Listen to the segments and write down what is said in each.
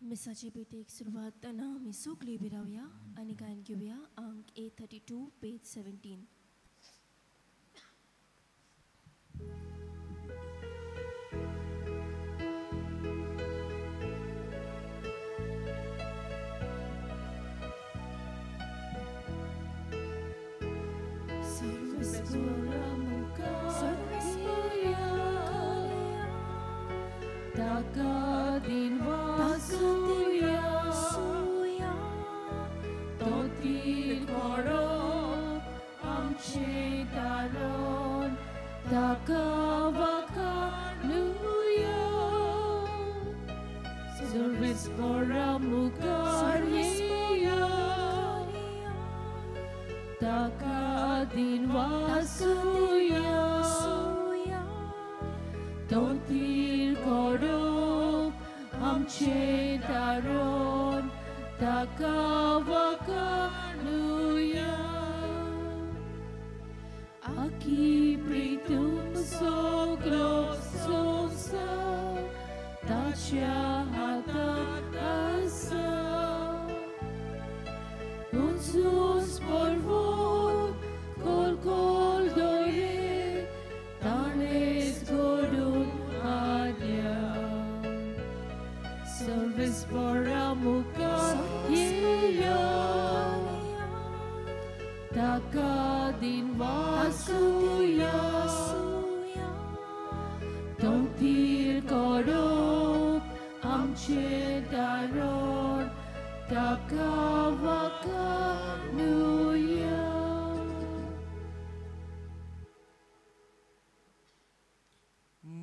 मिसाचे भेटेक सुरवात जातना आमी सगळीं उबी रावया आनी गायन घेवया अंक 832 पेज 17.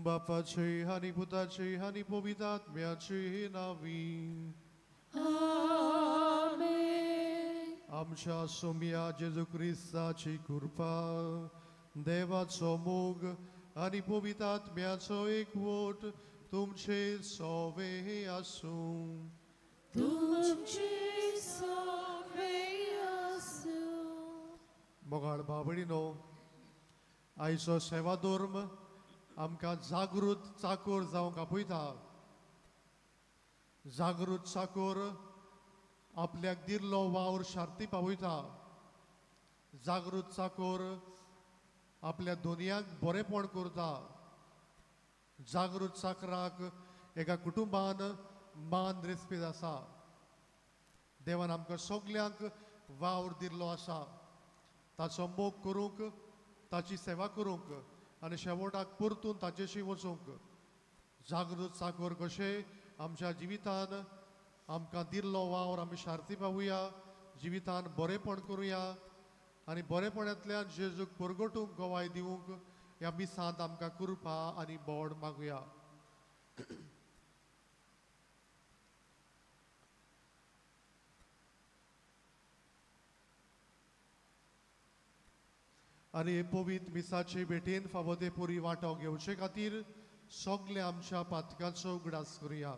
बापाचे आनी पुताचे आनी पवित्र आत्म्याचे नांवी. आमेन. आमच्या सोम्या जेजू क्रिस्ताची कृपा, देवाचो मोग आनी पवित्र आत्म्याचो एकवट तुमचे सोवे आसूं. तुमचे सोवे आसूं. मोगाळ बाबडीनो, आयचो सेवा धर्म आमकां जागृत चाकोर जावंक आपयता. जागृत चाकोर आपल्याक दिल्लो वावर शार्ती पावयता. जागृत चाकोर आपल्या दुनियाक बरेंपण करता. जागृत चाकराक एका कुटुंबान मान रेस्पेद आसा. देवान आमकां सगल्यांक वावर दिल्लो आसा. ताचो मोग करूंक, ताची सेवा करूंक आनी शेवटाक परतून ताचेशी वचूंक. जागृत चाकोर कशें आमच्या जिवितान आमकां दिल्लो वावर आमी शार्ती पावुया, जिवितान बरेंपण करुया आनी बरेंपणांतल्यान जेजूक परगटूंक गवाय दिवंक ह्या मिसांत आमकां कृपा आनी बोड मागुया. आनी पवित्र मिसाचे भेटेन फावो ते पुरी वांटो घेवचे खातीर सगळे आमच्या पातकांचो उगडास करुया.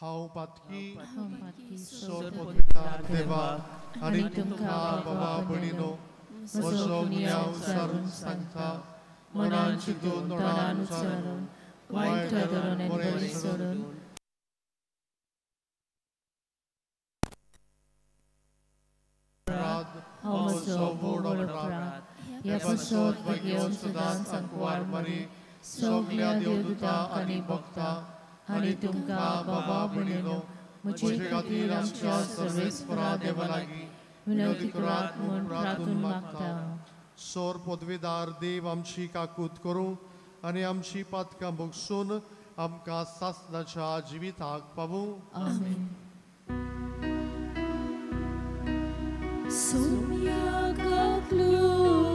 हांव पातकी सोर देवा आनी तुमकां बाबा भयणीनो म्हजो गुन्यांव सारून सांगता, मनान चिंतून तोंडान उच्चारून वायट धरून आनी बरें सोडून सगल्या देवदूतांक आनी भक्तांक आनी तुमकां बाबा भयणीनो म्हजे खातीर आमच्या सर्वेस्परा देवा लागीं विनवती करात म्हूण प्रार्थून मागता. सोर पदवीदार देव आमची काकूत करूं आनी आमची पातकां भोगसून आमकां सासणाच्या जिविताक पावूं. आमेन. Sumya kaklukon.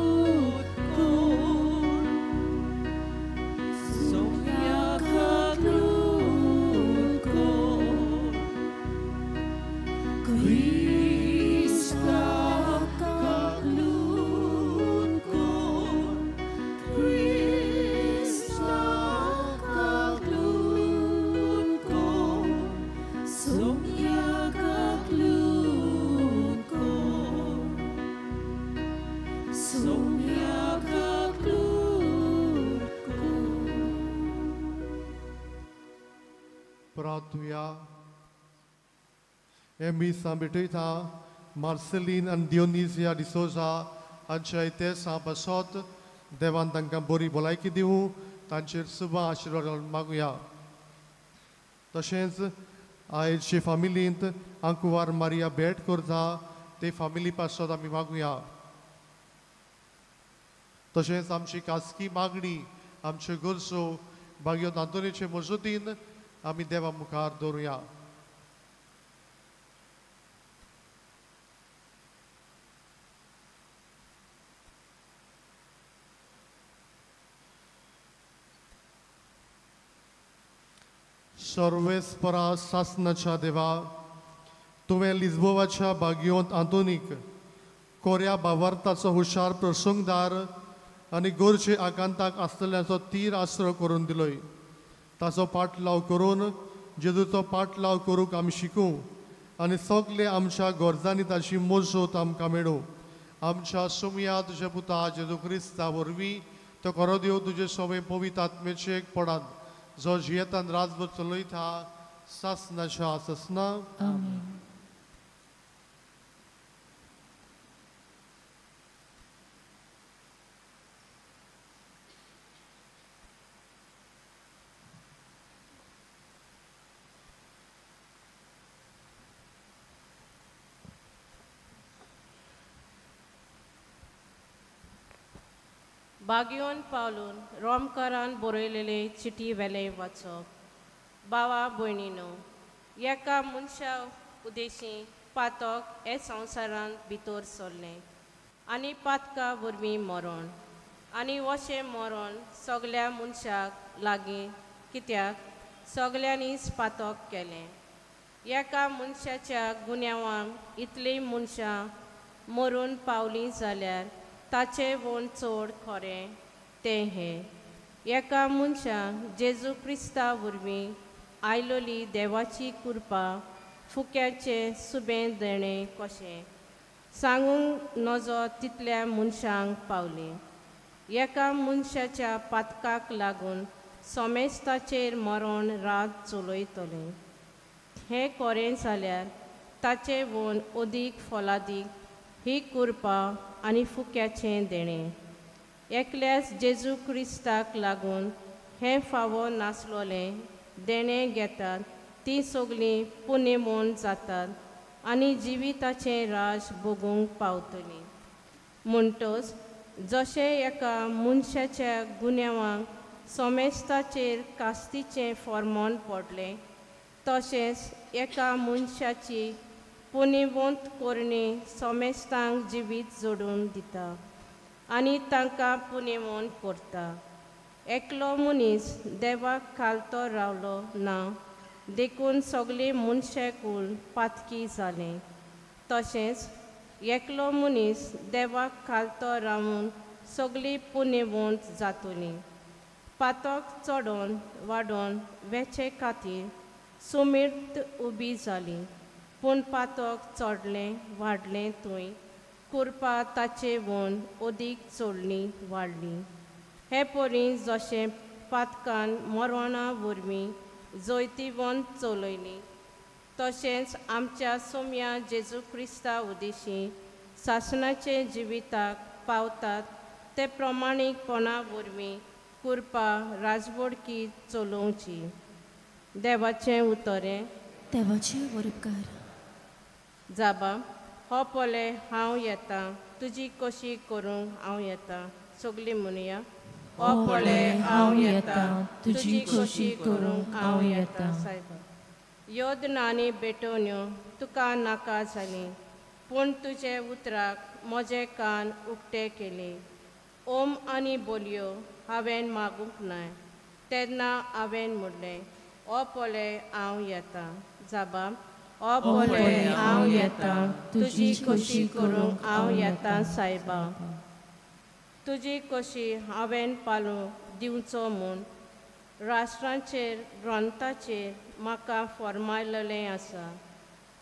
प्रार्थुया. हे मीस हांव भेटयता मार्सेलीन आनी दियोनिसिया डिसोजा हांच्या इतिहासा पासत देवान तांकां बरी भलायकी दिवं, तांचेर सुबा आशिर्वाद घालून मागुया. तशेंच आयचे फामिलींत आंकुवार मारिया भेट करता ते फामिली पासत आमी मागुया. तशेंच आमची खासगी मागणी, आमच्यो गरजो बागयोत आंतोनीचे मजतीन आमी देवा मुखार दवरुया. सर्वेस्परा सासनाच्या देवा, तुवें लिज्बोवाच्या बागयोंत आंतोनीक कोऱ्या बावार्थाचो हुशार प्रसंगदार आनी गोरचे आकांताक आसतल्याचो तीर आसरो करून दिलोय. ताचो पाटलाव करून जेजूचो पाटलाव करूंक आमी शिकूं आनी सगळे आमच्या गरजांनी ताची मजत आमकां मेळूं. आमच्या सुमया तुज्या पुता जेजू क्रिस्ता वरवीं तो खरो देव तुजे सवे पवित्र आत्मेचे एक पडात, जो जियेतान राजभर चलयता सासनाच्या सासना. आमेन. बागयोन पावलून रोमकारान बरयलेले चिटी वेले वाचप. बावा भयणीनो, एका मनशा उदेशी पातक हे संवसारांत भितर सरलें आनी पातका वरवीं मरण, आनी अशें मरण सगल्या मनशाक लागीं, कित्याक सगल्यांनीच पातक केलें. एका मनशाच्या गुन्यांवांक इतलीं मनशां मरून पावलीं जाल्यार ताचें वण चड खरें तें हें, एका मनशाक जेजू क्रिस्ता वरवीं आयलोली देवाची कृपा फुक्याचें सुबें देणें कशें सांगूंक नजो तितल्या मनशांक पावली. एका मनशाच्या पातकाक लागून सोमेस्ताचेर मरण रात चलयतलें. हें खरें जाल्यार ताचें वण अदीक फलादीक ही कृपा आनी फुक्याचें देणें एकल्याच जेजू क्रिस्ताक लागून हें फावो नासलोलें देणें घेतात तीं सगळीं पुनेमोन जातात आनी जिविताचें राज भोगूंक पावतलीं. म्हणटच जशें एका मनशाच्या गुन्यांवांक सोमेस्ताचेर कास्तीचें फॉर्मोन पडलें, तशेंच एका मनशाची पुनेवंत करणी सोमेस्तांक जिवीत जोडून दिता आनी तांकां पुनेवंत करता. एकलो मनीस देवाक खालतो रावलो ना, देखून सगळें मनशाकूल पातकी जालें. तशेंच एकलो मनीस देवाक खालतो रावून सगळीं पुनेवंत जातलीं. पातक चडोवन वाडोवन वेचे खातीर सुमीर्त उबी जाली, पूण पातक चडलें वाडलें थंय कृपा ताचे वण अदीक चडली वाडली. हे परी जशें पातकान मरणा वरवीं जैतिवंत चलयली, तशेंच आमच्या सोम्या जेजू क्रिस्ता उदेशी सासणाचे जिविताक पावतात ते प्रमाणीकपणा वरवीं कृपा राजवडकी चलोवची. देवाचें उतरें. देवाचे वरपकार. जाबा, हो पळय हांव येता, तुजी कशी करूंक हांव येता. सगळीं म्हणया, हो पळय हांव येता, तुजी कशी करूंक हांव येता. सायबा, योजना आनी भेटवण्यो तुका नाका जाली, पूण तुजे उतराक म्हजे कान उक्ते केले. ओम आनी बोलयो हांवें मागूंक नाय, तेन्ना हांवें म्हणलें, ओ पळय हांव येता. जाबा, ओ पळय हांव येता, तुजी खोशी करूंक हांव येता. सायबा, तुजी कशी हांवें पालो दिवचो म्हूण राष्ट्रांचेर ग्रंथाचेर म्हाका फॉर्मायलेलें आसा.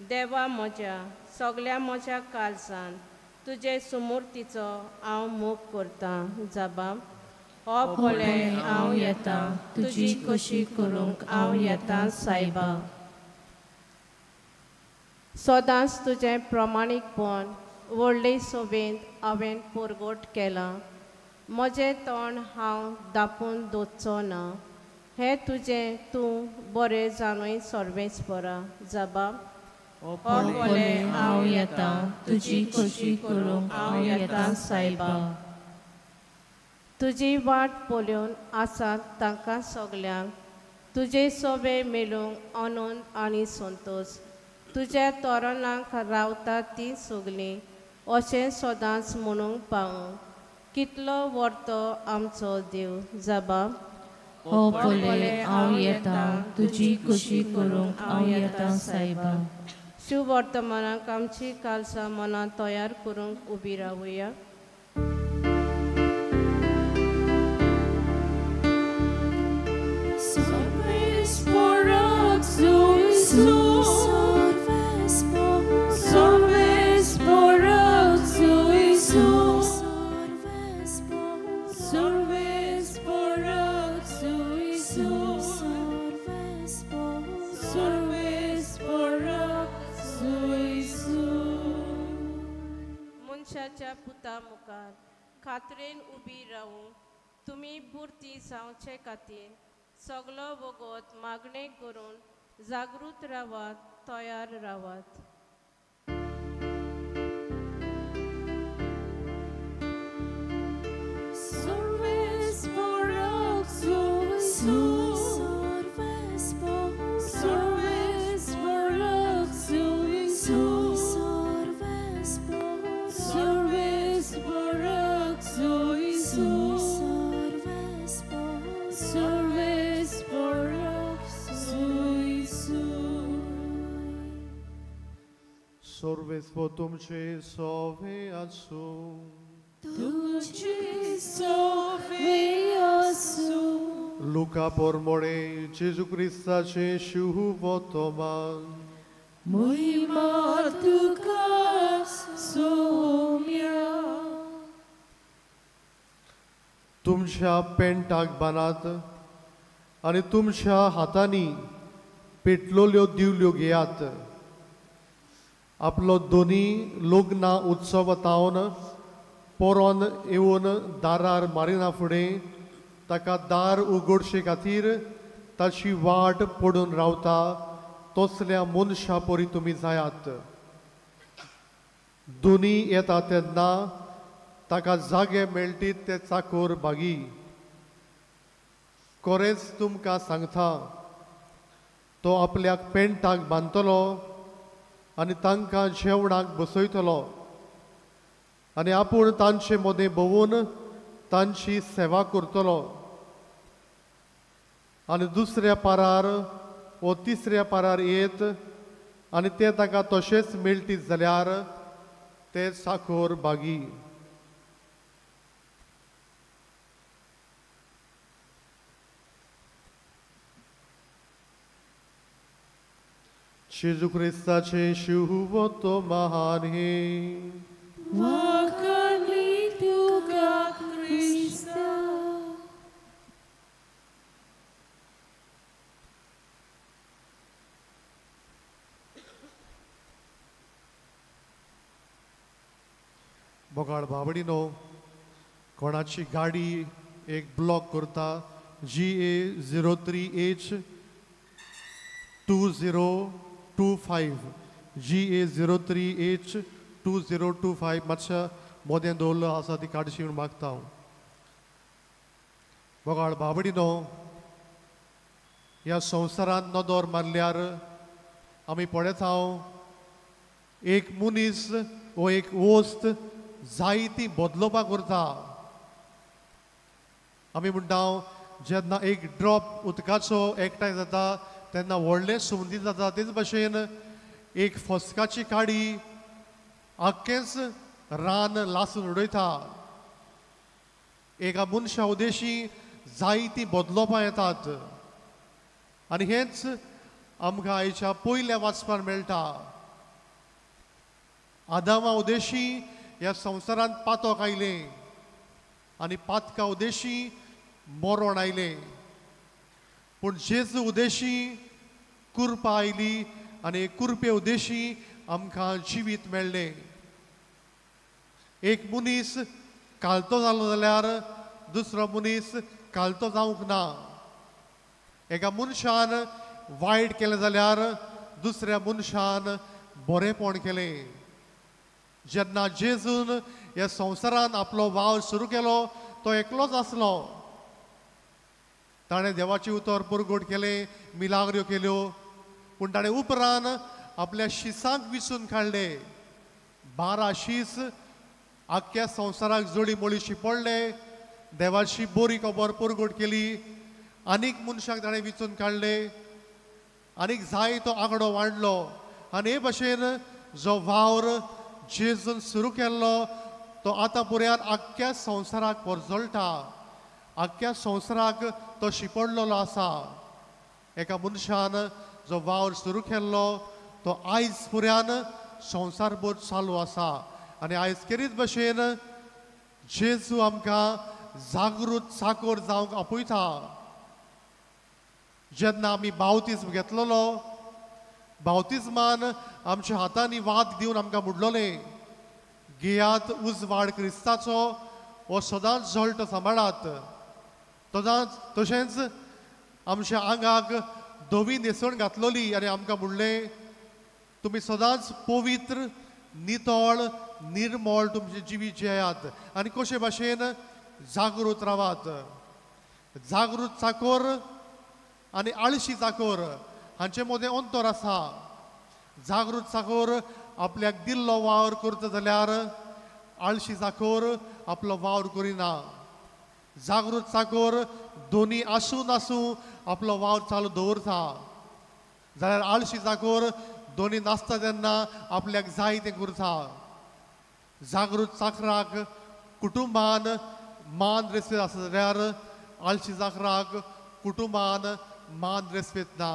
देवा म्हज्या सगल्या म्हज्या काळजान तुजे सुमूर्तीचो हांव मोग करतां. जाबा, हो पळय हांव येता, तुजी खोशी करूंक हांव येता सायबा. सदांच तुजें प्रमाणीकपण व्हडले सोबेंत हांवें परगट केलां. म्हजें तोंड हांव दापून दवरचो ना. हें तुजें तूं बरें जाणूय सर्वेस्परा. जबाब. हो पळय हांव येता, तुजी खोशी करूंक हांव येता सायबा. तुजी वाट पळोवन आसात तांकां सगल्यांक तुजे सोबे मेळूंक आनंद आनी संतोश. तुज्या तोरणांक रावता तीं सगलीं अशें सदांच म्हणूंक पावूं. कितलो व्हरतो आमचो देव. जबाब. हो पळय हांव येता, तुजी खोशी करूंक हांव येता सायबा. शुभवर्तमानाक आमची कालसां मनां तयार करूंक उबी रावया. मनशाच्या पुता मुखार खात्रेन उबी रावूं तुमी पुर्ती जावचे खातीर सगलो वगत मागणें करून जागृत रावात, तयार रावात. सर्वेस्पर तुमचे सोवे आसूं. तुमचे सोवे आसूं. लुका पोरमोणे जेजू क्रिस्ताचे शुभवर्तमान. महिमा तुका सोम्या. तुमच्या पेंटाक बांदात आनी तुमच्या हातांनी पेटलोल्यो दिवल्यो घेयात. आपलो दोनी लग्न उत्सवांत पोरोन येवन दारार मारिना फुडें ताका दार उगडचे खातीर ताची वाट पडून रावता तसल्या मनशा परी तुमी जायात. दोनी येता तेन्ना ताका जागे मेळटीत ते चाकोर भागी. खरेंच तुमकां सांगता, तो आपल्याक पेंटाक बांदतलो आनी तांकां जेवणाक बसयतलो आनी आपूण तांचे मदें भोंवून तांची सेवा करतलो. आनी दुसऱ्या पारार वो तिसऱ्या पारार येत आनी ते ताका तशेंच मेळटीत जाल्यार ते साखोर भागी. जेजू क्रिस्ताचे शुभवर्तमान हे. वाखाणली तुका क्रिस्ता. बोगाळ बाबडीनो, कोणाची गाडी एक ब्लॉक करता GA 03H 2025, GA 03H 2025 मातशा मोदें दवरलो आसा ती काडशी म्हूण मागता हांव. बोगाळ बाबडीनो, ह्या संवसारांत नदर मारल्यार आमी पळयता हांव एक मनीस वो एक वस्त जायती बदलोवपाक उरता. आमी म्हणटा जेन्ना एक ड्रॉप उदकाचो एकठांय जाता तेन्ना व्हडलें सुमदी जाता, तेच भाशेन एक फस्काची काडी आख्खेंच रान लासून उडयता. एका मनशा उदेशी जायतीं बदलोवपां येतात आनी हेंच आमकां आयच्या पयल्या वाचपान मेळटा. आदामा उदेशी ह्या संवसारांत पातक आयलें आनी पातका उदेशी मरण आयलें. पूण जेजू उदेशी कुरपा आयली आनी कुरपे उदेशी आमकां जिवीत मेळ्ळें. एक मनीस कालतो जालो जाल्यार दुसरो मनीस कालतो जावंक ना. एका मनशान वायट केलें जाल्यार दुसऱ्या मनशान बरेंपण केलें. जेन्ना जेजून ह्या संवसारान आपलो वावर सुरू केलो तो एकलोच आसलो. ताणें देवाचें उतर परगट केलें, मिलाग्र्यो केल्यो, पूण ताणें उपरांत आपल्या शिसांक विसून काडले. 12 शीस आख्ख्या संवसाराक जोडी मोळी शिंपडले, देवाची बरी खबर परगट केली, आनीक मनशाक ताणें विचून काडले, आनीक जाय तो आंकडो वाडलो. आनी हे भशेन जो वावर जेजून सुरू केल्लो तो आतां पुऱ्यान आख्ख्या संवसाराक परजळटा, आख्ख्या संवसाराक तो शिंपडलेलो आसा. एका मनशान जो वावर सुरू केल्लो तो आयज पुऱ्यान संवसारभर चालू आसा. आनी आयज केरीत भशेन जेजू आमकां जागृत चाकोर जावंक आपयता. जेन्ना आमी बावतिज्म घेतलेलो, बावतिज्मान आमच्या हातांनी वाद दिवन आमकां म्हणलोलें, घेयात उजवाड क्रिस्ताचो हो सदांच जळटो सांबाळात. तशेंच आमच्या आंगाक धवी न्हेसण घातलोली आनी आमकां म्हणलें, तुमी सदांच पवित्र, नितळ, निर्मळ तुमचें जिवीत जियात आनी कशे भाशेन जागृत रावात. जागृत चाकोर आनी आळशी चाकोर हांचे मदें अंतर आसा. जागृत चाकोर आपल्याक दिल्लो वावर करता जाल्यार आळशी चाकोर आपलो वावर करिना. जागृत चाकोर दोनी आसूं नासूं आपलो वावर चालू दवरता, जाल्यार आळशी चाकोर दोनी नासता तेन्ना आपल्याक जाय तें करता. जागृत चाकराक कुटुंबान मान रेस्पेद आसा जाल्यार आळशी चाकराक कुटुंबान मान रेस्पेद ना.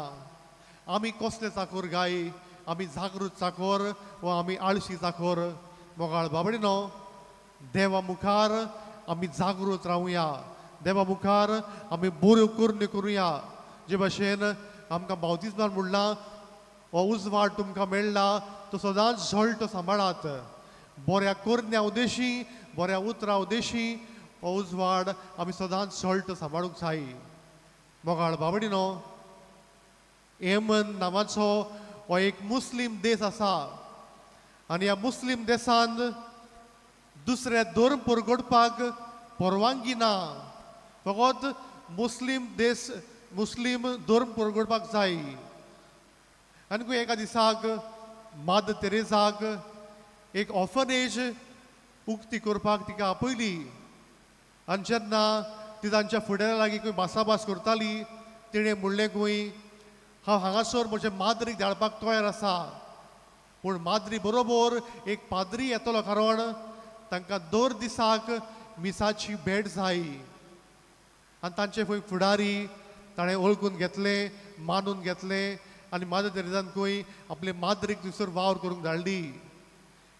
आमी कसले चाकोर गाय? आमी जागृत चाकोर वा आमी आळशी चाकोर? मोगाळ बाबडीनो, देवा मुखार आमी जागृत रावया, देवा मुखार आमी बऱ्यो करण्यो करुया. जे भशेन आमकां बावतिज्मान म्हणलां, हो उजवाड तुमकां मेळ्ळा तो सदांच जळटो सांबाळात. बऱ्या करण्या उदेशी, बऱ्या उतरां उदेशी हो उजवाड आमी सदांच जळटो सांबाळूंक जाय. मोगाळ बाबडीनो, येमन नांवाचो हो एक मुस्लीम देश आसा आनी ह्या मुस्लीम देशांत दुसरे धर्म परगटपाक परवानगी ना. फकत मुस्लीम देश, मुस्लीम धर्म परगटपाक जाय. आनी एका दिसाक मादर तेरेजाक एक ऑर्फनेज उक्ती करपाक तिका आपयली आनी जेन्ना ती तांच्या फुडारा लागीं खंय भासाभास करताली तिणें म्हणलें खंय, हांव हांगासर म्हजे माद्रीक धाडपाक तयार आसा, पूण माद्री बरोबर एक पाद्री येतलो, कारण तांकां दर दिसाक मिसाची भेट जाय. आनी तांचे खंय फुडारी ताणें वळखून घेतलें, मानून घेतलें आनी मादर तेरेजान खंय आपले माद्रीक थंयसर वावर करूंक धाडली.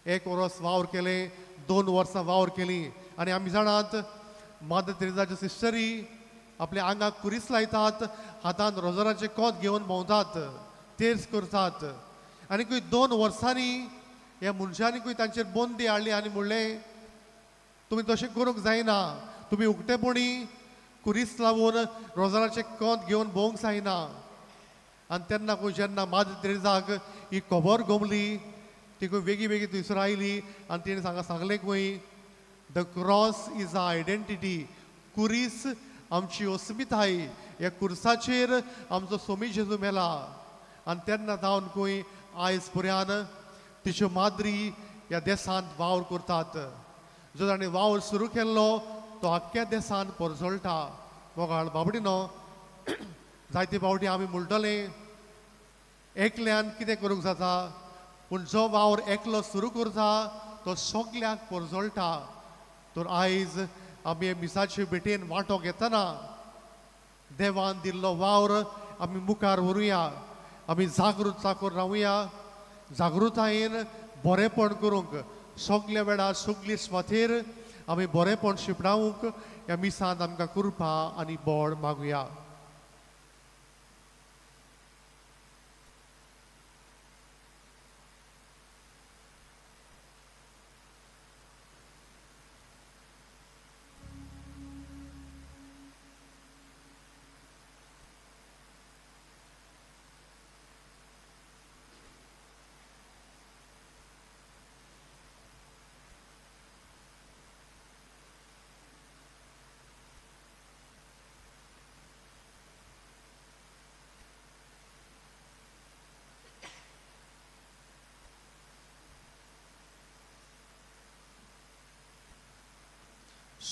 1 वर्स वावर केलें, 2 वर्सां वावर केलीं. आनी आमी जाणात मादर तेरेजाच्यो सिस्टरी आपल्या आंगाक कुरीस लायतात, हातान रोजराचें कोत घेवन भोंवतात, तेर्स करतात. आनी खंय 2 वर्सांनी ह्या मनशांनी खंय तांचेर बंदी हाडली आनी म्हणलें, तुमी तशें करूंक जायना, तुमी उक्तेपणी कुरीस लावन रोजराचें कोत घेवन भोंवंक जायना. आनी तेन्ना खंय जेन्ना मादर तेरेजाक ही खबर गोमली, ती खंय वेगळी वेगळी थंयसर आयली आनी तिणें सांगलें खंय, the cross is a identity, कुरीस आमची अस्मिताय, ह्या कुर्साचेर आमचो सोमी जेजू मेला. आनी तेन्ना जावन खंय आयज पुऱ्यान तिच्यो माद्री ह्या देशांत वावर करतात. जो ताणें वावर सुरू केल्लो तो आख्ख्या देशांत परजळटा. मोगाळ बाबडीनो, जायते फावटी आमी म्हणटले एकल्यान कितें करूंक जाता, पूण जो वावर एकलो सुरू करता तो सगल्याक परजळटा. तर आयज आमी मिसाचे भेटेन वांटो घेतना देवान दिल्लो वावर आमी मुखार व्हरुया, आमी जागृत चाकोर रावया, जागृतायेन बरेंपण करूंक सगल्या वेळार सगली स्वातेर आमी बरेंपण शिंपडावंक ह्या मिसांत आमकां कृपा आनी बळ मागुया.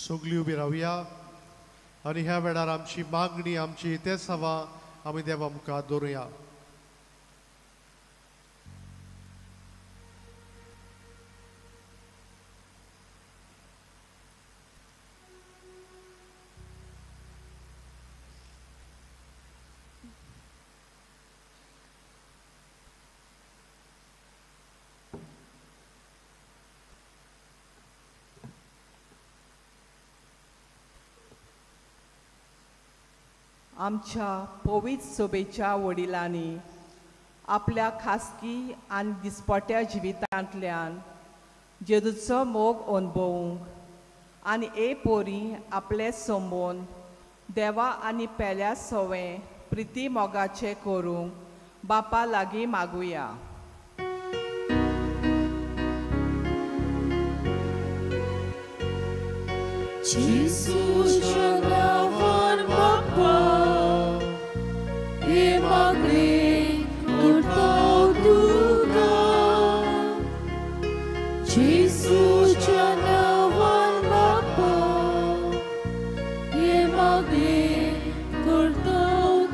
सगळीं उबी रावया आनी ह्या वेळार आमची मागणी आमची इतेसांवां आमी देवा मुखार दवरुया. आमच्या पवित्र सोबेच्या वडिलांनी आपल्या खासगी आनी दिसपट्या जिवितांतल्यान जेजूचो मोग अणभवूंक आनी ए पोरी आपले संबोन देवा आनी पेल्या सवें प्रिती मोगाचें करूंक बापा लागीं मागुया. जेजूच्या नांवान बापा हे मागणें करता तुका. जेजूच्या नांवान बापा हे मागणें करता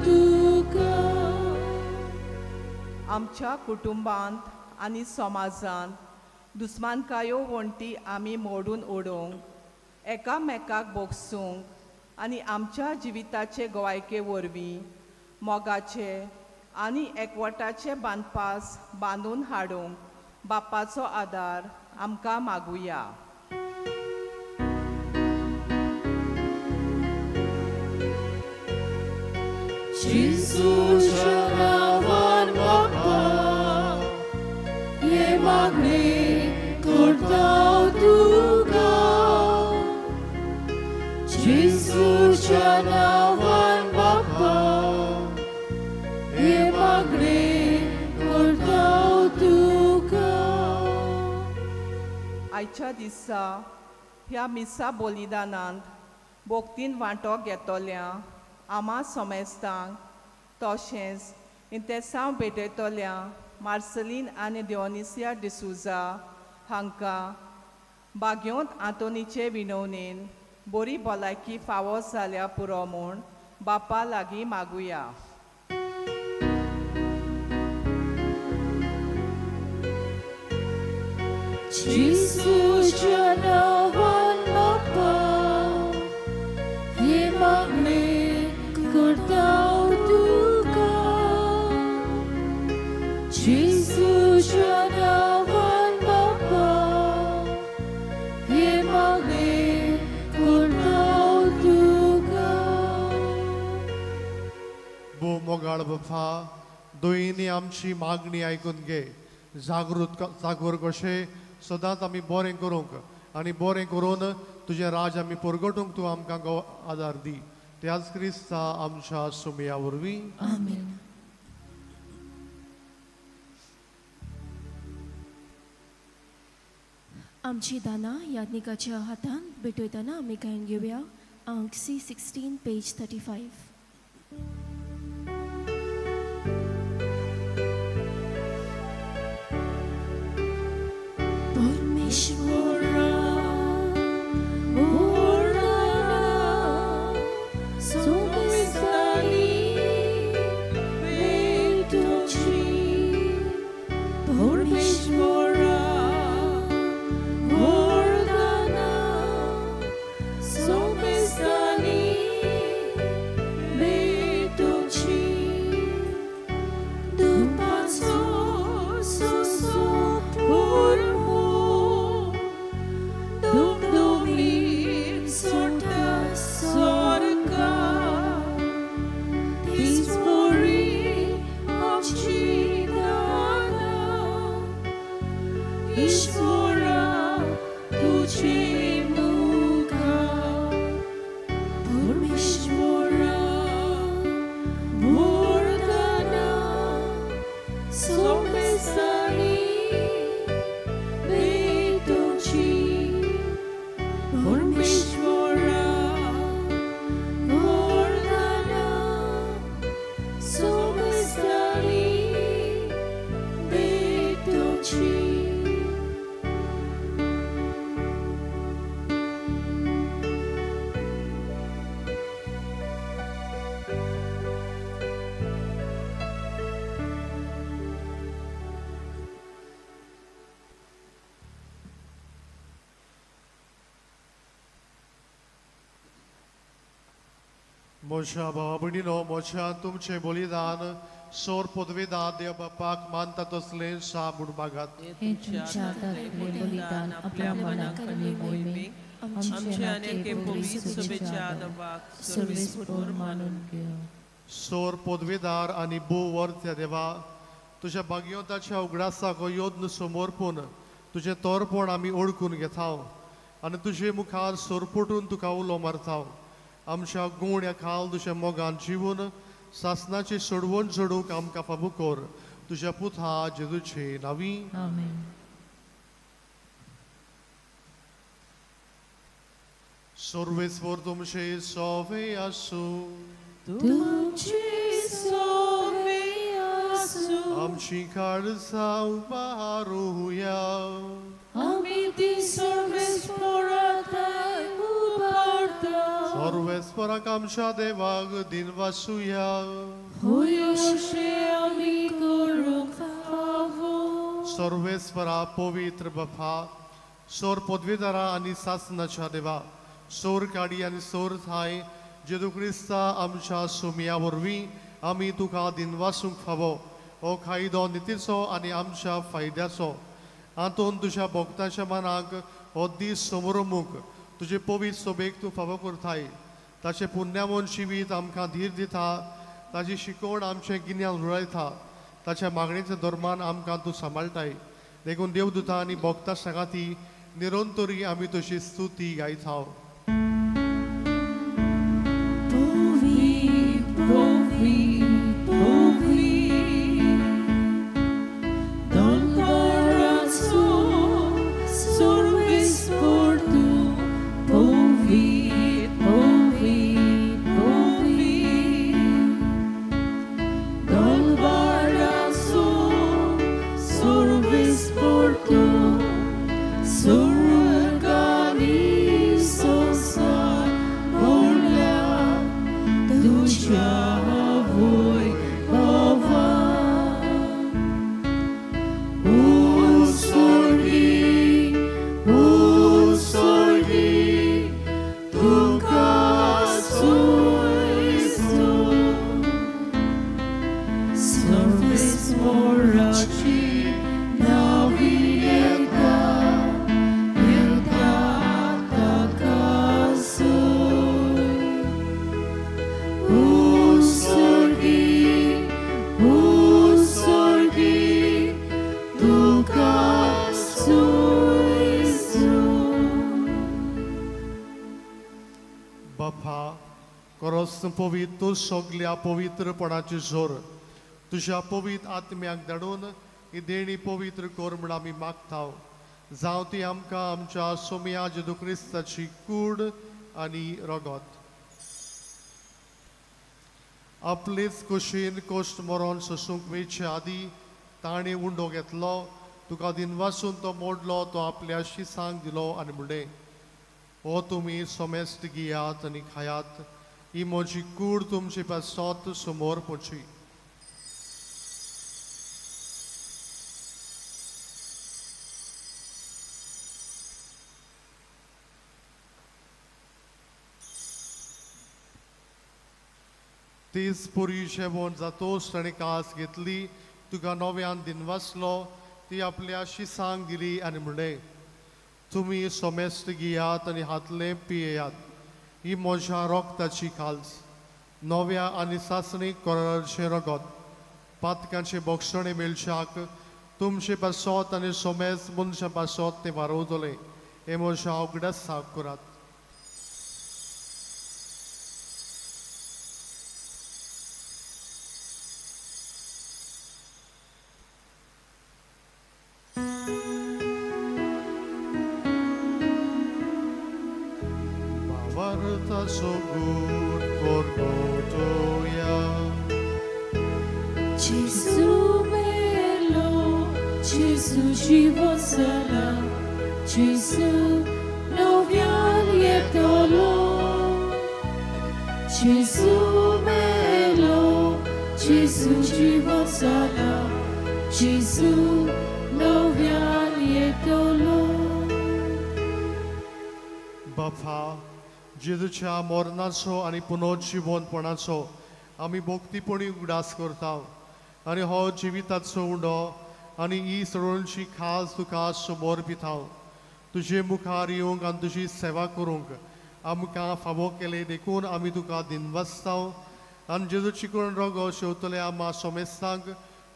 तुका. आमच्या कुटुंबांत आनी समाजांत दुस्मानकायो वण्टी आमी मोडून उडोवंक, एकामेकाक भोगसूंक आनी आमच्या जिविताचे गोवायके वरवीं मोगाचे आनी एकवटाचे बांदपास बांदून हाडूंक बापाचो आदार आमकां मागुया. जेजूच्या नांवान बापा हे मागणें करता तुका. जेजूच्या नांवान बापा हे मागणें करता तुका. आयच्या दिसा ह्या मिसा बलिदानांत भक्तीन वांटो घेतल्या आमा समेस्तांक तशेंच इंतेसांव भेटयतल्या मार्सलीन आनी डिओनिसिया डिसुजा हांकां बाग्योंत आंतोनीचे विनवणेन बरी भलायकी फावो जाल्या पुरो म्हूण बापा लागीं मागुया. जेजूच्या नांवान बापा हे मागणें करता तुका. जेजूच्या नांवान बापा हे मागणें करता तुका. भोव मोगाळ बापा, दोयींनी आमची मागणी आयकून घे. जागृत जागोर कशें सदांच आमी बरें करूंक आनी बरें करून तुजें राज आमी परगटूंक तूं आमकां आदार दी. त्याच क्रिस्ता आमच्या सुमया वरवीं. आमेन. आमची दानां याज्ञिकाच्या हातान भेटयतना आमी गायन घेवया अंक C16 page 35. परमेश्वरा ओरडना सोमेस्तानी भेटोची. परमेश्वरा ओरडना सोमेस्तानी तुमचे मुखार परमेश्वरा वरदाना सोमेस्तांनी भेटोवची परमेश्वरा वरदाना सोमेस्तांनी भेटोवची. म्हज्या भावा भयणीनो, म्हज्या तुमचें बलिदान सोर पदवेदार देव बापाक मानता तसलें सा म्हूण मागात. हें तुमच्या हातांतलें बलिदान आपल्या मनाक आनी मोहिमेक आमचे आनी एके पवित्र सभेच्या आदाबाक सर्वेस्पोर मानून घेवं. सोर पदवेदार आनी भोव वर्त्या देवा, तुज्या भाग्यवंताच्या उगडासाक हो यत्न समर्पून तुजें तोरपण आमी ओळखून घेता आनी तुजे मुखार सोरपोटून तुका उलो मारता. आमच्या गुण ह्या खाल तुज्या मोगान जिवन सासनाची सोडवण जोडूंक आमकां फाबू कर. तुज्या पुता जेजूचे नांवी आमेन. सर्वेस्पर तुमचे सोवे आसूं. तुमचे सोवे आसूं. आमची काळजां उबारुया. आमी ती सर्वेस्परा उबारता. सर्वेस्पराक आमच्या देवाक दिनवासुया. होय अशें आमी करूंक फावो. सर्वेस्परा पवित्र बापा, सोर पदवेदारा आनी सासनाच्या देवा, सोर काडी आनी सोर थाय जेजू क्रिस्ता आमच्या सुमया वरवीं आमी तुका दिनवासूंक फावो. हो कायदो नितीचो आनी आमच्या फायद्याचो. हातूंत तुज्या भक्ताच्या मनाक हो दीस समोरमूक तुजे पवित्र सोबेक तूं फावो करताय. ताचें पुण्यामन जिवीत आमकां धीर दिता, ताची शिकवण आमचें गिन्यान रुळयता, ताच्या मागणेच्या धर्मान आमकां तूं सांबाळटाय. देखून देवदूता आनी भक्ता सांगाती निरंतरी आमी तुजी स्तुती गायता. पवित्र सगल्या पवित्रपणाची जोर तुज्या पवित्र आत्म्याक धाडून ही देणी पवित्र कर म्हूण आमी मागता. जावं ती आमकां आमच्या सोम्या जेजू क्रिस्ताची कूड आनी रगत. आपलेच कुशीन कोश्ट मरोन सोसूंक वेचे आदी ताणें उंडो घेतलो, तुका दिनवासून तो मोडलो, तो आपल्या शिसांक दिलो आनी म्हणलें, हो तुमी सोमेस्त घेयात आनी खायात, ही म्हजी कूड तुमचे पासत समोर पोची. तीच पुरी जेवण जातोच ताणें कास घेतली, तुका नव्यान दिनवासलो, ती आपल्या शिसांक दिली आनी म्हणलें, तुमी सोमेस्त घेयात आनी हातलें पियेयात, ही म्हज्या रोगताची खाल्स, नव्या आनी सासणीक कराराचें रगत, पातकांचे बोगसणे मेळच्याक तुमचे पासत आनी सोमेस मनशां पासत तें वारोवतलें. हे म्हज्या उगडासाक करात. Gesù bello, Gesù živosala, Gesù novial yetolo. Gesù bello, Gesù živosala, Gesù novial yetolo. बापा जेजूच्या मरणाचो आनी पुनर्जिवनपणाचो आमी भक्तीपणी उगडास करता आनी हो जिविताचो उंडो आनी ही सगळ्यांची खास तुका समर्पिता. तुजे मुखार येवंक आनी तुजी सेवा करूंक आमकां फावो केले देखून आमी तुका दिनवासता. आनी जेजूची करून रोगो शेवतले आमा सोमेस्तांक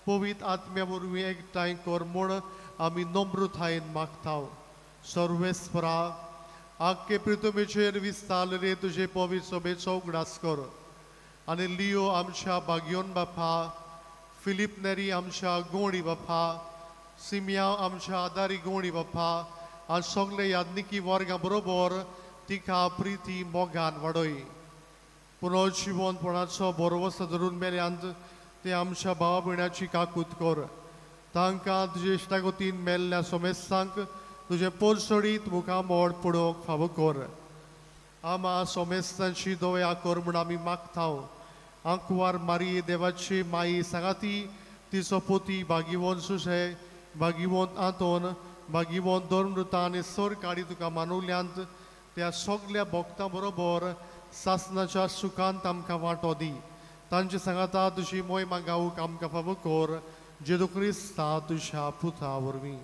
पवित्र आत्म्या वरवीं एकठांय कर म्हूण आमी नम्रतायेन मागता. सर्वेस्परा आख्खे पृथ्वीचेर विस्तारलेले तुजे पवित्र सभेचो उगडास कर आनी लियो आमच्या बागयोन बापा, फिलीप नेरी आमच्या गोंडी बापा, सिमिया आमच्या आदारी गोंडी बापा आनी सगळे यादनिकी वर्गां बरोबर तिका प्रिती मोगान वाडय. पुनर्जिवनपणाचो बरोवस्त धरून मेल्यांत ते आमच्या भावा भयणाची काकूत कर. तांकां तुजे इश्टागतीन मेल्ल्या सोमेस्तांक तुजें पोरसडीत मुखामोड पळोवंक फावो कर. आमा सोमेस्तांची दया कर म्हूण आमी मागता. आंकवार मारी देवाची माई सांगाती तिचो पोती भागिवोन सुशे, भागिवोन आंतोन, भागिवोन धर्मृता आनी सरकाडी तुका मानवल्यांत त्या सगल्या भक्तां बरोबर सासनाच्या सुखांत आमकां वांटो दी. तांचे सांगाता तुजी मोहिमा गावूंक आमकां फावो कर जेजू क्रिस्ता तुज्या पुता वरवीं.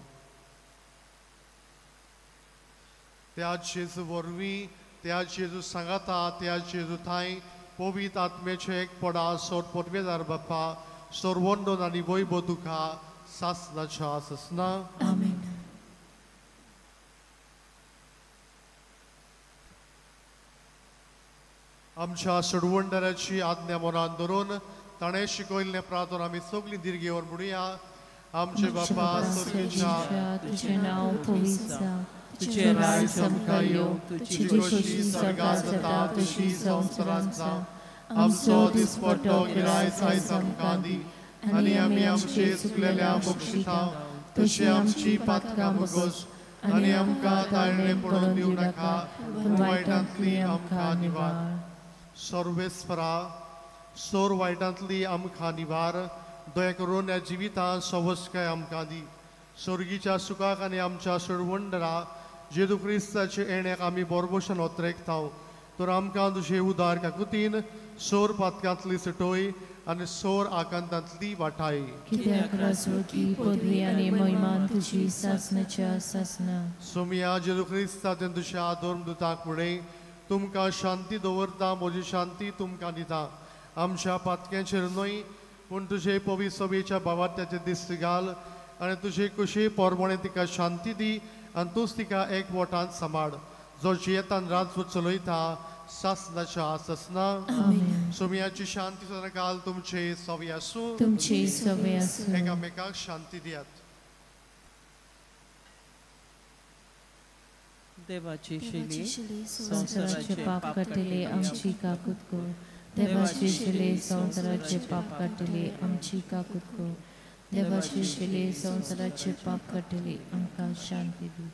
त्या जेजू वरवीं, त्या जेजू सांगाता, त्या जेजू थांय पवित्र आत्म्याचे एक पडा सोर पोटवेदार बापा सोरवंडोन आनी वैभव तुका सासनाच्या सासना. आमेन. आमच्या सोडवणदाराची आज्ञा मनान धरून ताणें शिकयल्लें प्रार्थना आमी सगळीं दीर्घेवर म्हणुया. आमचे बापा स्वर्गीच्या, तुजें नांव पवित्र जावं, तुजें राज्य आमकां येवं, तुजी खोशी स्वर्गांत जाता तशी संवसारांत जावं. आमचो दिसपट्टो गिरायस आयज आमकां दी आनी आमी आमचे चुकलेल्या बक्षिता तशी आमची पातकां मुगोस आनी आमकां ताळणे पडोवन दिवं नाका पूण वायटांतली आमकां निवार. सर्वेस्परा सोर वायटांतली आमकां निवार. दया करून ह्या जिवितांत सवस्काय आमकां दी. स्वर्गीच्या सुखाक आनी आमच्या सोडवणदारा जेजू क्रिस्ताचे येण्याक आमी बरोबशन ओतरेकता. तर आमकां तुजे उदार काकुतीन सोर पातकांतली सुटोय आनी सोर आकांतांतली वाटाय. कित्याक राजवटी पदवी आनी महिमा तुजी सासनाच्या सासना. सोमिया जेजू क्रिस्ता तुज्या धर्मदूताक म्हणें, तुमकां शांती दवरता, म्हजी शांती तुमकां दिता. आमच्या पातक्यांचेर न्हय पूण तुजे पवित्र सभेच्या भावार्थ्याचे दिश्ट घाल आनी तुजे कुशी पोरमणे तिका शांती दी आनी तूंच तिका एक वटान सांबाळ, जो जियेतान राजवट चलयता सासनाच्या सासना. सोमियाची शांती सदांकाल तुमचे सवी आसूं. तुमचे सवी आसूं. एकामेकाक शांती दियात. देवाची शिली संवसाराचे पाप काडटले आमची काकूत कर. देवाची शिली संवसाराचे पाप काडटले आमची काकूत कर. देवाची शिली संवसाराचे पाप काडटले आमकां शांती दी.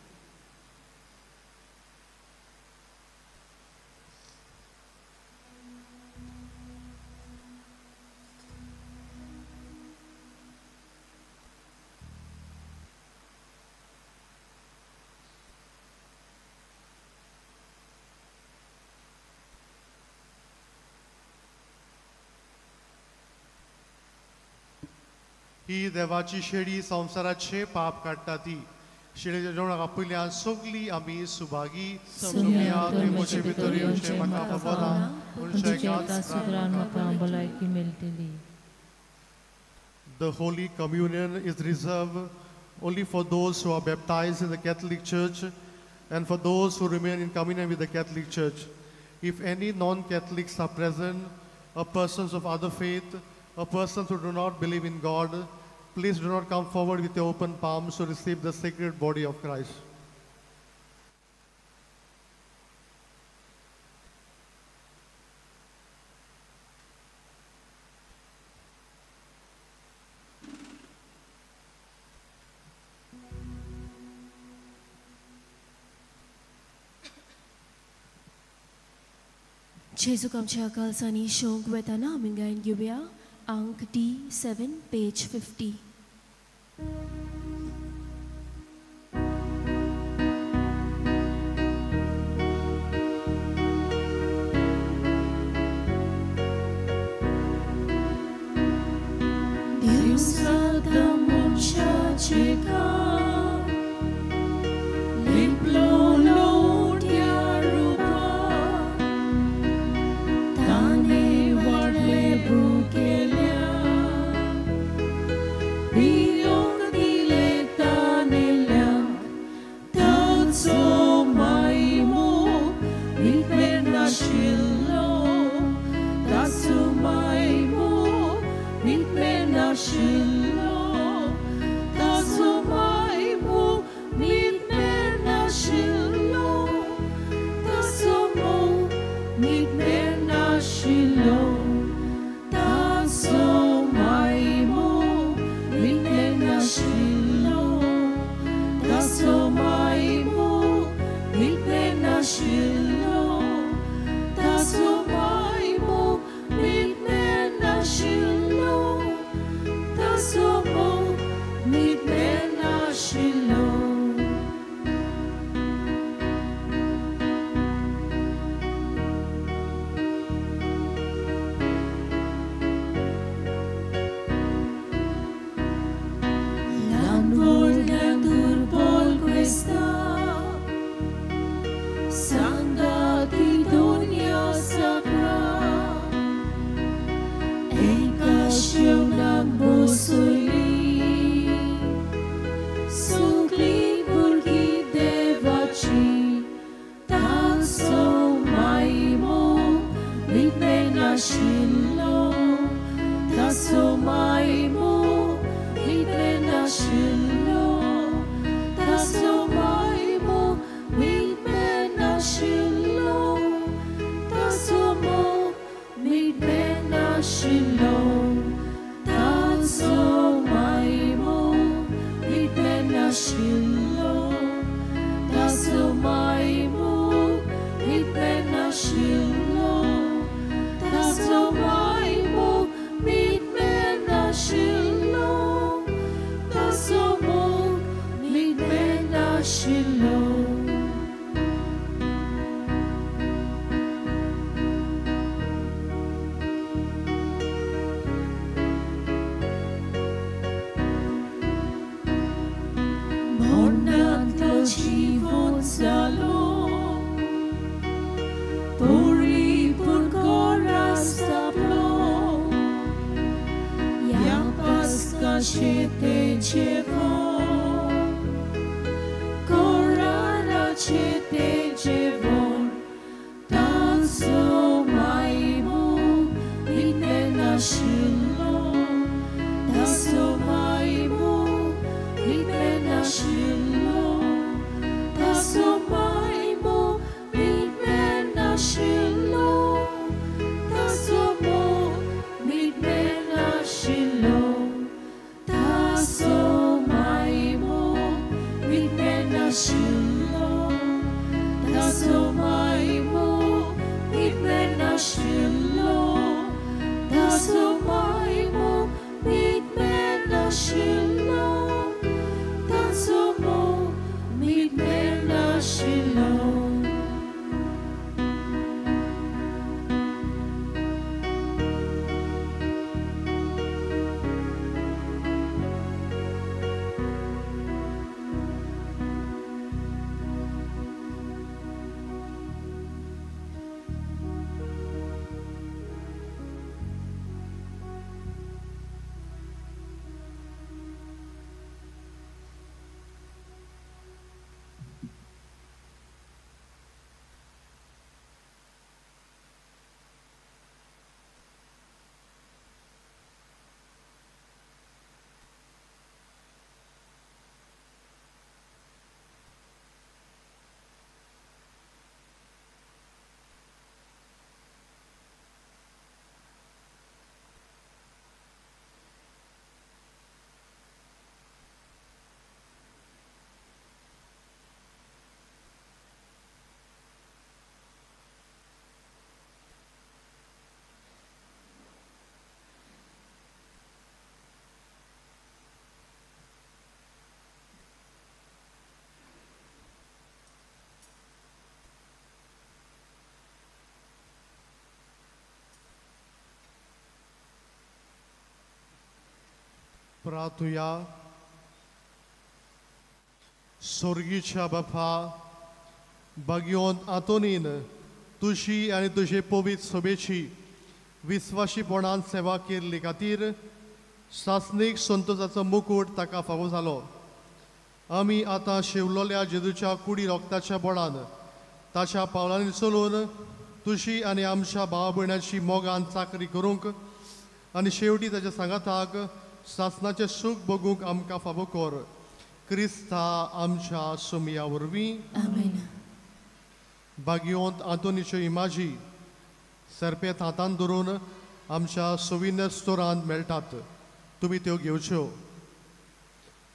ही देवाची शेळी संवसाराचे पाप काडटा ती शेळीच्या जेवणाक आपयल्यान सगळीं आमी सुभागी. म्हजे भितर येवचें म्हाका खबर ना, पूण म्हाका भलायकी मेळटली. The Holy Communion is reserved only for those who are baptized in the Catholic Church and for those who remain in communion with the Catholic Church. If any non-Catholics are present, or persons of other faith, or persons who do not believe in God, please do not come forward with your open palms to receive the sacred body of Christ. जेजूक आमच्या कालसांनी शोंक वेताना आमी गायन घेवया अंक D7 page 50. प्रार्थुया. सोर्गीच्या बापा, बागियोन आंतोनीन तुजी आनी तुजे पवित्र सभेची विस्वाशीपणान सेवा केल्ली खातीर सासणीक संतोषाचो मुकूट ताका फावो जालो. आमी आतां शेवलोल्या जेजूच्या कुडी रोगताच्या बळान ताच्या पावलांनी चलून तुजी आनी आमच्या भाव भयणाची मोगान चाकरी करूंक आनी शेवटी ताच्या सांगाताक सासणाचें सूख भोगूंक आमकां फावो कर. क्रिस्ता आमच्या सोमया वरवीं. आमेन. बागियोंत आंतोनीच्यो इमाजी सरपेत हातान धरून आमच्या सोविनियर स्टोरांत मेळटात. तुमी त्यो घेवच्यो.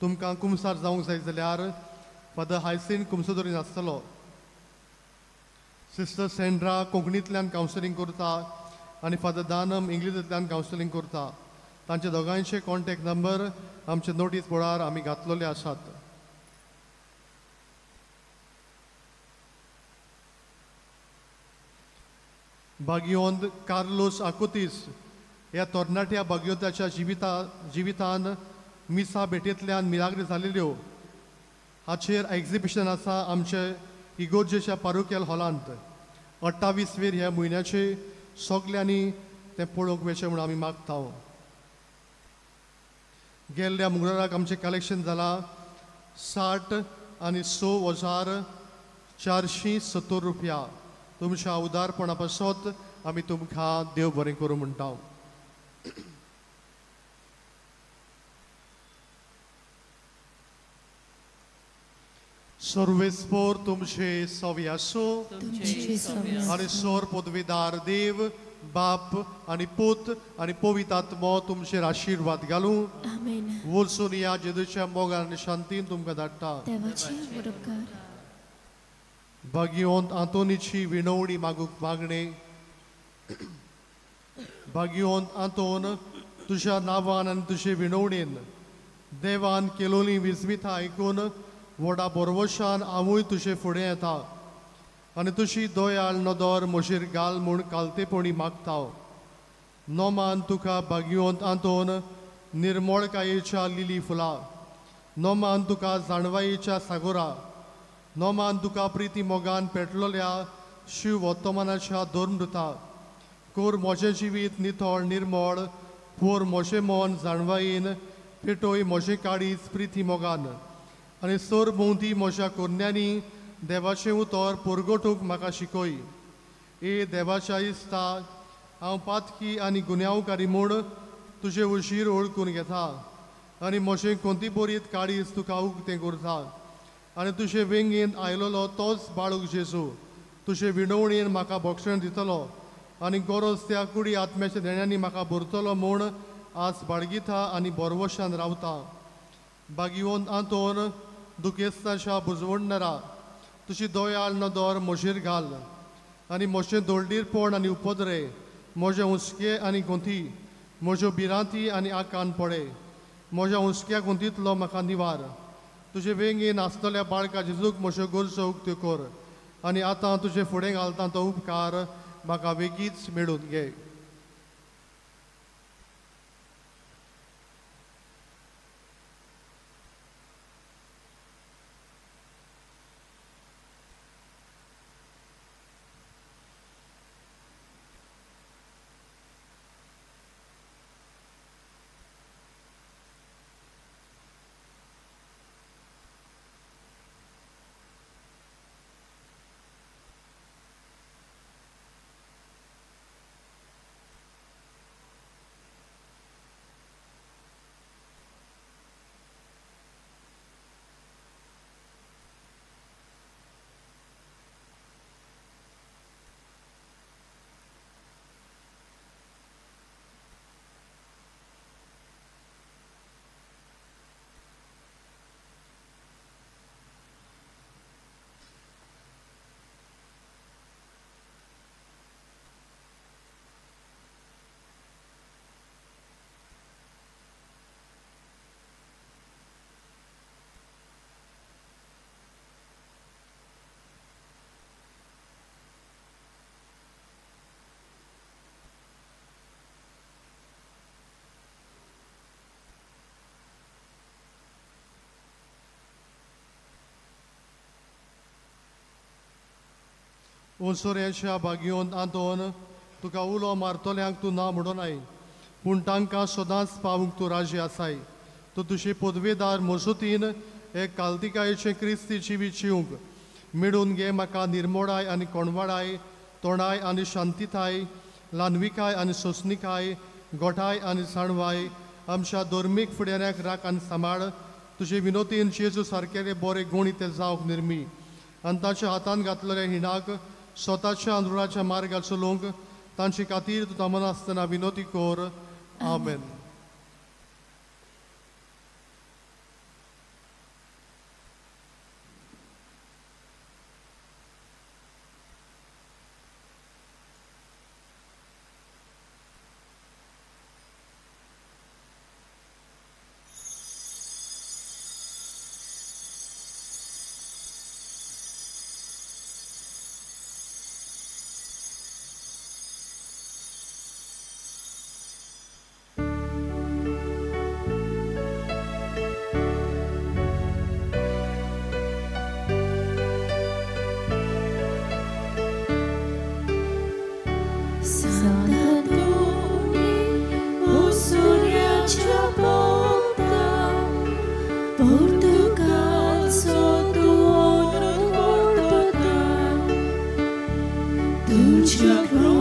तुमकां कुमसार जावंक जाय जाल्यार फादर हायसीन कुमसोदोरीन आसतलो. सिस्टर सेंड्रा कोंकणींतल्यान कावन्सिलींग करता आनी फादर दानम इंग्लिशींतल्यान कावन्सिलींग करता. तांचे दोगांयचे कॉन्टॅक्ट नंबर आमचे नोटीस बोर्डार आमी घातलेले आसात. बागियोंत कार्लोस आकुतीस ह्या तरणाट्या बागियोंताच्या जिवितान मिसा भेटेंतल्यान मिलाग्री जालेल्यो हाचेर एक्झिबिशन आसा आमचे इगोर्जेच्या पारोक्यल हॉलांत 28 वेर ह्या म्हयन्याचे. सगल्यांनी तें पळोवंक वचचें म्हूण आमी मागता. गेल्ल्या मंगळाराक आमचें कलेक्शन जालां 60,06,470 रुपया. तुमच्या उदारपणा पासत आमी तुमकां देव बरें करूं म्हणटा. सर्वेस्पोर तुमचे सवी आसूं आनी सोर पदवीदार देव बाप आनी पूत आनी पवित्र आत्मो तुमचेर आशिर्वाद घालूं. वचून ह्या जेजूच्या मोगान आनी शांतीन तुमकां धाडटा. बागियोंत आंतोनीची विणवणी मागूंक मागणें. बागियोंत आंतोन तुज्या नांवान आनी तुजे विणवणेन देवान केलोली विस्मिता आयकून व्हडा बोरवशान हांवूय तुजे फुडें येता आनी तुजी दयाळ नदर म्हजेर घाल म्हूण कालतेपणी मागता. नोमान तुका बागियोंत आंतोन निर्मळकायेच्या लिली फुलां, नोमान तुका जाणवायेच्या सागोरा, नोमान तुका प्रिती मोगान पेटलोल्या शिव वर्तमानाच्या धर्मदुता. कोर म्हजें जिवीत नितळ निर्मळ, पोर म्हजें मन जाणवायेन पेटोय म्हजें काळीज प्रिती मोगान आनी सोर भोंवती म्हज्या कोरण्यांनी देवाचें उतर परगटूंक म्हाका शिकय. ए देवाच्या इस्ता, हांव पातकी आनी गुन्यांवकारी म्हूण तुजे उशीर ओळखून घेता आनी म्हजें कोंती बरीत काळीज तुका उक्तें करता आनी तुजे वेंगेंत आयलोलो तोच बाळूक जेजू तुजे विणवणेन म्हाका भक्षण दितलो आनी गरज त्या कुडी आत्म्याच्या देण्यांनी म्हाका भरतलो म्हूण आज बाळगिता आनी बोरवशान रावता. बागियोन आंतोन दुखेस्ताच्या बुजवणणारा तुजी दयाळ नदर म्हजेर घाल आनी म्हजें दोळडीरपण आनी उपद्रे, म्हजे हुस्के आनी गोंथी, म्हज्यो भिरांती आनी आकान पडे, म्हज्या हुस्क्या गोंथींतलो म्हाका निवार. तुजे वेंगेन आसतल्या बाळका जेजूक म्हज्यो गरजो उक्त्यो कर आनी आतां तुजे फुडें घालता तो उपकार म्हाका वेगीच मेळून घे. ओसोऱ्याच्या भागयोन आंतोन तुका उलो मारतल्यांक तूं ना म्हणोनाय, पूण तांकां सदांच पावूंक तूं राजी आसाय. तूं तुजी पदवेदार मजतीन एक कालतिकायेचें क्रिस्ती जिवीत जिवंक मेळून घे. म्हाका निर्मोडाय आनी कोणवाडाय, तोंडाय आनी शांतिताय, ल्हानविकाय आनी सोंसणिकाय, गोठाय आनी जाणवाय आमच्या धर्मीक फुडाऱ्यांक राख आनी सांबाळ. तुजे विनोतीन जेजू सारकेले बरे गुणी ते जावंक निर्मी आनी ताच्या हातान घातलेल्या हिणाक स्वताच्या आंदोळाच्या मार्गार चलोवंक तांचे खातीर तूं थांबनासतना विनोती कर. आमेन. तुझ्या